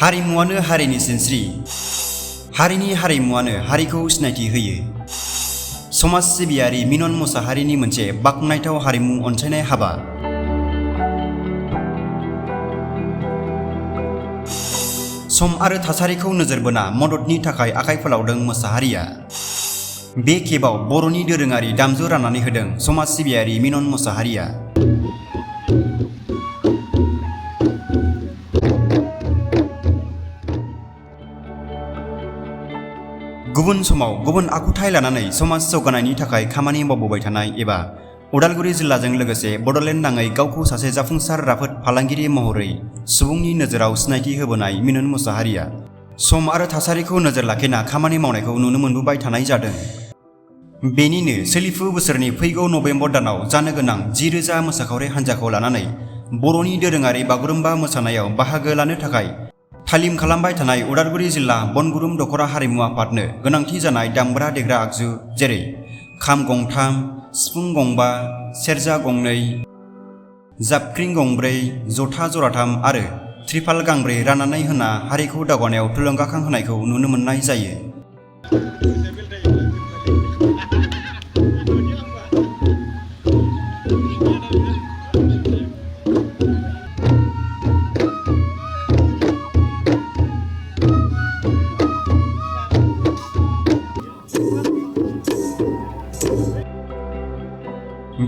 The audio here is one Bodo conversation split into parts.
हारिमुआनो हारिनि सिनस्रि हारिनि हारिमुआनो हारिखौ सिनायथि होयो। समाज सिबियारि मिनन मुसाहारिनि मोनसे बाख्नायथाव हारिमु अनसायनाय हाबा। सम आरो थासारिखौ नोजोर बोना मददनि थाखाय आखाइ फोलावदों मुसाहारिया। बे खेबाव बर'नि दोरोङारि दामजु राननानै होदों समाज सिबियारि मिनन मुसाहारिया। गुबुन समाव गुबुन आखुथाय लानानै समाज जौगानायनि थाखाय खामानि मावबोबाय थानाय एबा उदालगुरि जिल्लाजों लोगोसे बड'लेण्ड नाङै गावखौ सासे जाफुंसार राफोद फालांगिरि महरै सुबुंनि नोजोराव सिनायथि होबोनाय मिनन मुसाहारिया सम आरो थासारिखौ नोजोर लाखिना खामानि मावनायखौ नुनो मोनबोबाय थानाय जादों। बेनिनो सोलिफु बोसोरनि फैगौ नभेम्बर दानाव जानो गोनां 10,000 मोसाखावरि हान्जाखौ लानानै बर'नि दोरोङारि बागुरुम्बा मोसानायाव बाहागो लानो थाखाय थालिम खालामबाय थानाय उदालगुरि जिल्ला बनगुरुम दख'रा हारिमु आफादनो गोनांथि जानाय दामग्रा देग्रा आगजु जेरै खाम गंथाम, सिफुं गंबा, सेरजा गंनै, जाबख्रिं गंब्रै, जथा जराथाम आरो त्रिपाल गांब्रै राननानै होना हारिखौ दावगानायाव थुलुंगाखां होनायखौ नुनो मोननाय जायो।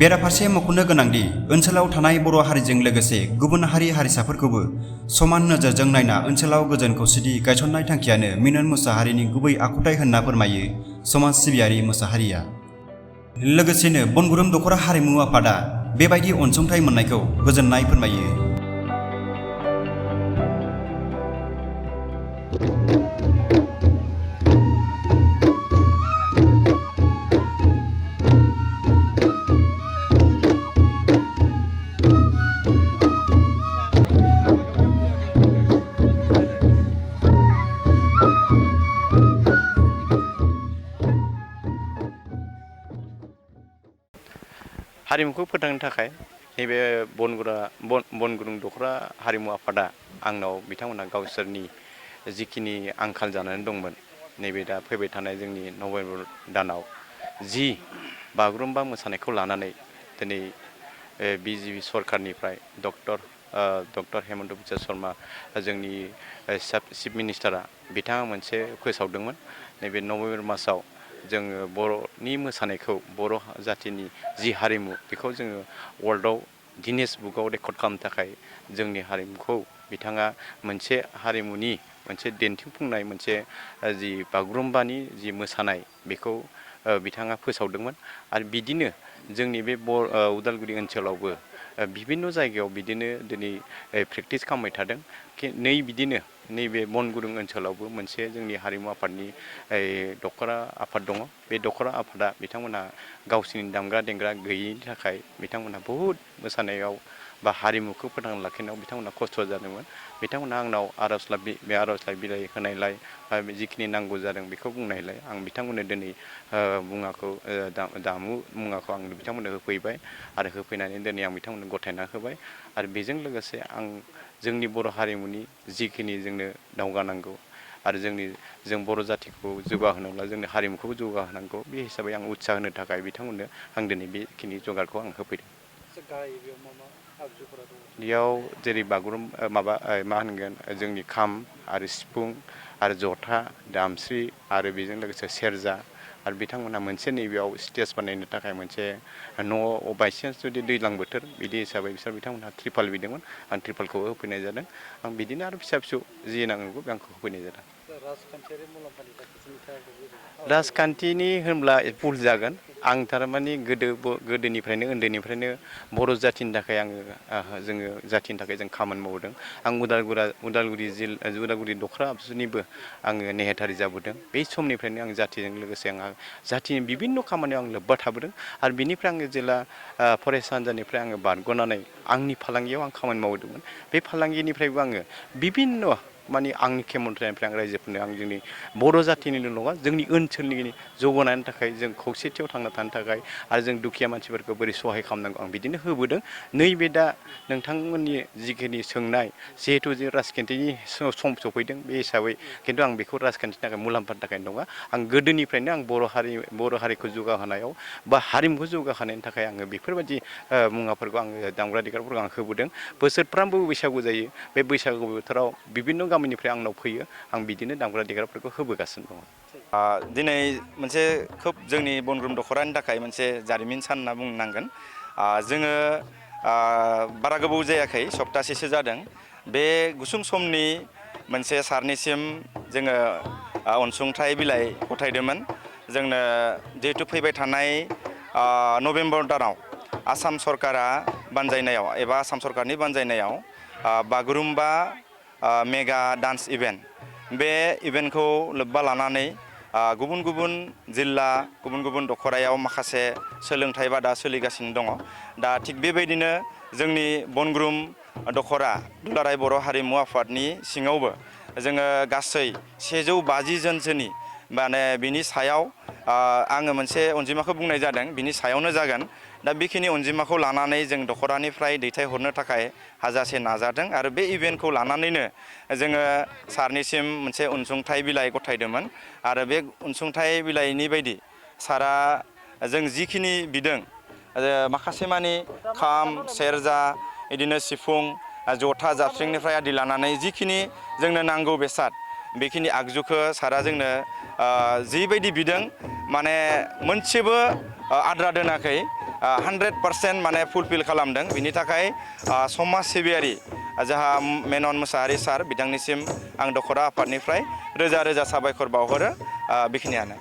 बेराफारसे मख'नो गोनांदि ओनसोलाव थानाय बर' हारिजों लोगोसे गुबुन हारि हारिसाफोरखौबो समान नोजोरजों नायना ओनसोलाव गोजोन खौसेथि गायसननाय थांखियानो मिनन मुसाहारिनि गुबै आखुथाय होनना फोरमायो समाज सिबियारि मुसाहारिया। लोगोसेनो बनगुरुम दख'रा हारिमु आफादा बेबायदि अनसुंथाइ मोननायखौ गोजोननाय फोरमायो। हारिमुखौ फोथांनो थाखाय नैबे बनगुरुं दख'रा हारिमु आफादा आंनाव बिथांमोना गावसोरनि जिखिनि आंखाल जानानै दंमोन नैबे दा फैबाय थानाय जोंनि नभेम्बर दानाव बागुरुम्बा मोसानायखौ लानानै दिनै बिजेपि सरकारनिफ्राय डक्टर हेमन्त बिश्व शर्मा जोंनि चिफ मिनिस्टारा बिथाङा मोनसे फोसावदोंमोन नैबे नभेम्बर मासाव जोङो बर'नि मोसानायखौ बर' जाथिनि जि हारिमु बेखौ जोङो वर्ल्डआव गिनेस बुकआव रेकर्ड खालामनो थाखाय जोंनि हारिमुखौ बिथाङा मोनसे हारिमुनि मोनसे दिन्थिफुंनाय मोनसे जि बागुरुम्बानि जि मोसानाय बेखौ बिथाङा फोसावदोंमोन आरो बिदिनो जोंनि बे उदालगुरि ओनसोलावबो बिभिन्न जायगायाव बिदिनो दिनै प्रेक्टिस खालामबाय थादों बिदिनो नैबे बनगुरुं ओनसोलावबो मोनसे जोंनि हारिमु आफादनि दख'रा आफाद दङ। बे दख'रा आफादा बिथांमोनहा गावसिनि दामग्रा देग्रा गैयैनि थाखाय बिथांमोनहा बहुद मोसानायाव बा हारिमुखौ फोथांना लाखिनायाव बिथांमोना खस्थ' जादोंमोन। बिथांमोनहा आंनाव बे आर'जलाइ बिलाइ होनायलाय जिखिनि नांगौ जादों बेखौ बुंनायलाय आं बिथांमोननो दिनै मुवाखौ आं बिथांमोननो होफैबाय आरो होफैनानै दिनै आं बिथांमोननो गथायना होबाय आरो बेजों लोगोसे आं जोंनि बर' हारिमुनि जिखिनि जोंनो दावगानांगौ आरो जों बर' जाथिखौ जौगाहोनोब्ला जोंनि हारिमुखौबो जौगाहोनांगौ बे हिसाबै आं उत्साह होनो थाखाय बिथांमोननो आं दिनै बेखिनि जगारखौ आं होफैदों। बेयाव जेरै मा होनगोन जोंनि खाम आरो सिफुं आरो जथा दामस्रि आरो बेजों लोगोसे सेरजा आरो बिथांमोनहा मोनसे नैबेयाव स्टेज बानायनो थाखाय मोनसे न' बायसान्स जुदि दैज्लां बोथोर बिदि हिसाबै बिथांमोनहा त्रिपाल बिदोंमोन आं त्रिपालखौबो होफैनाय जादों। आं बिदिनो आरो फिसा फिसौ जि नांगौ बे आंखौ होफैनाय जादों। राजखान्थिनि होनब्ला भुल जागोन आं थारमाने गोदोनिफ्रायनो उन्दैनिफ्रायनो बर' जाथिनि थाखाय जोङो जाथिनि थाखाय जों खामानि मावदों। आं उदालगुरि दख'रा आबसुनिबो आङो नेहाथारि जाबोदों। बै समनिफ्रायनो आं जाथिजों लोगोसे जाथिनि बिभिन्न खामानियाव आं लोब्बा थाबोदों आरो बिनिफ्राय आङो जेला फरायसा हान्जानिफ्राय आङो बारग'नानै आंनि फालांगियाव आं खामानि मावदोंमोन। बे फालांगिनिफ्रायबो आङो बिभिन्न मानि आंनि खेमन्थ्रानिफ्राय आं रायजोफोरनो आं जोंनि बर' जाथिनिल' नङा जोंनि ओनसोलनि जौगानायनि थाखाय जों खौसेथियाव थांना थानो थाखाय आरो जों दुखिया मानसिफोरखौ बोरै सहाय खालामनांगौ आं बिदिनो होबोदों। नैबे दा नोंथांमोननि जिखिनि सोंनाय जिहेथु जे राजखान्थिनि सम सफैदों बे हिसाबै खिन्थु आं बेखौ राजखान्थिनि थाखाय मुलाम्फानि थाखाय नङा आं गोदोनिफ्रायनो आं बर' हारिखौ जौगाहोनायाव बा हारिमुखौ जौगाहोनायनि थाखाय आङो बेफोरबायदि मुवाफोरखौ आङो दामग्रा देग्राफोरखौ आं होबोदों। बोसोरफ्रामबो बैसागु जायो बे बैसागु बोथोराव बिभिन्न' गामिनिफ्राय आंनाव फैयो आं बिदिनो दामग्रा देग्राफोरखौ होबोगासिनो दङ। दिनै मोनसे खोब जोंनि बनगुरुम दख'रानि थाखाय मोनसे जारिमिन सान होनना बुंनांगोन। जोङो बारा गोबाव जायाखै सप्तासेसो जादों बे गुसुं समनि मोनसे सारनिसिम जोङो अनसुंथाइ बिलाइ गथायदोंमोन। जोंनो जिहेथु फैबाय थानाय नभेम्बर दानाव आसाम सरकारा बानजायनायाव एबा आसाम सरकारनि बानजायनायाव बागुरुम्बा मेगा डान्स इभेन्ट बे इभेन्टखौ लोब्बा लानानै गुबुन गुबुन जिल्ला गुबुन गुबुन दख'रायाव माखासे सोलोंथाइ बादा सोलिगासिनो दङ। दा थिग बेबायदिनो जोंनि बनगुरुम दख'रा दुलाराय बर' हारिमु आफादनि सिङावबो जोङो गासै 150 जनसोनि माने बिनि सायाव आङो मोनसे अनजिमाखौ बुंनाय जादों बिनि सायावनो जागोन। दा बेखिनि अनजिमाखौ लानानै जों दख'रानिफ्राय दैथायहरनो थाखाय हाजासे नाजादों आरो बे इभेन्टखौ लानानैनो जोङो सारनिसिम मोनसे अनसुंथाइ बिलाइ गथायदोंमोन आरो बे अनसुंथाइ बिलाइनि बायदि सारा जों जिखिनि बिदों माखासे मानि खाम सेरजा बिदिनो सिफुं जथा जाबस्रिंनिफ्राय आदि लानानै जिखिनि जोंनो नांगौ बेसाद बेखिनि आगजुखौ सारा जोंनो जिबायदि बिदों माने मोनसेबो आद्रा दोनाखै 100% माने फुलफिल खालामदों। बिनि थाखाय समाज सिबियारि जाहा मेनन मोसाहारि सार बिथांनिसिम आं दख'रा आफादनिफ्राय रोजा रोजा साबायखर बावहरो। बेखिनियानो।